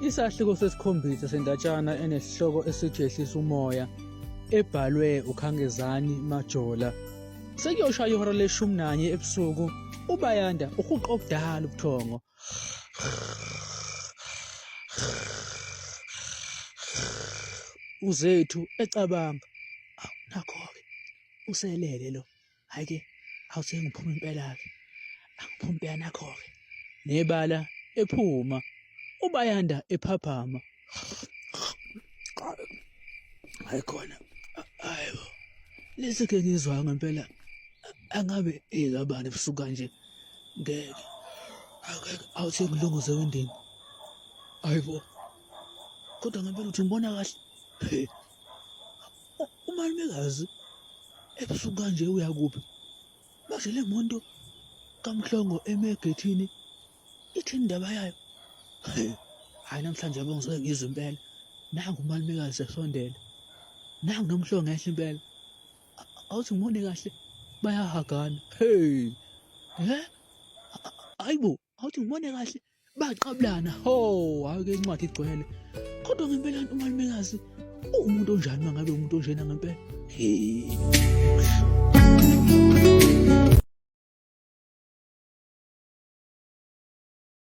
Isahluko sesikhombisa sendatshana enesihloko esithi Yehlisa Umoya ebhalwe uKhangezani Majola. Sekuyoshaya ihora leshumi nanye ebusuku, uBayanda uhuqa obudala ubuthongo. UZethu ecabanga, awu nakho-ke uselele lo. Hhayi ke awuse ngiphume impela-ke, angiphume impela nakho-ke. Nebala ephuma, uBayanda ephaphama. Hayi khona, hayi bo. Lesi ke ngizwayo ngempela angabe ekabani ebusuku kanje ngeke. Angeke awuthi ngilunguze wendini. Hayi bo. Kodwa ngempela uthi ngibona kahle. Umalumekazi ebusuku kanje uya kuphi? Manje le monto kaMhlongo eme egethini ithini indaba yayo? Hhayi namhlanje yabo ngizoke ngizwe impela. Nangu umalumekazi esondela. Nangu noMhlongo ehla impela. Awuthi ngibone kahle bayahagana. Hey! He? Hayibo, awuthi ngibone kahle baqabulana ho hayi ke incwadi igcwele kodwa ngempela umalumekazi uwumuntu onjani uma ngabe umuntu onjena ngempela hey.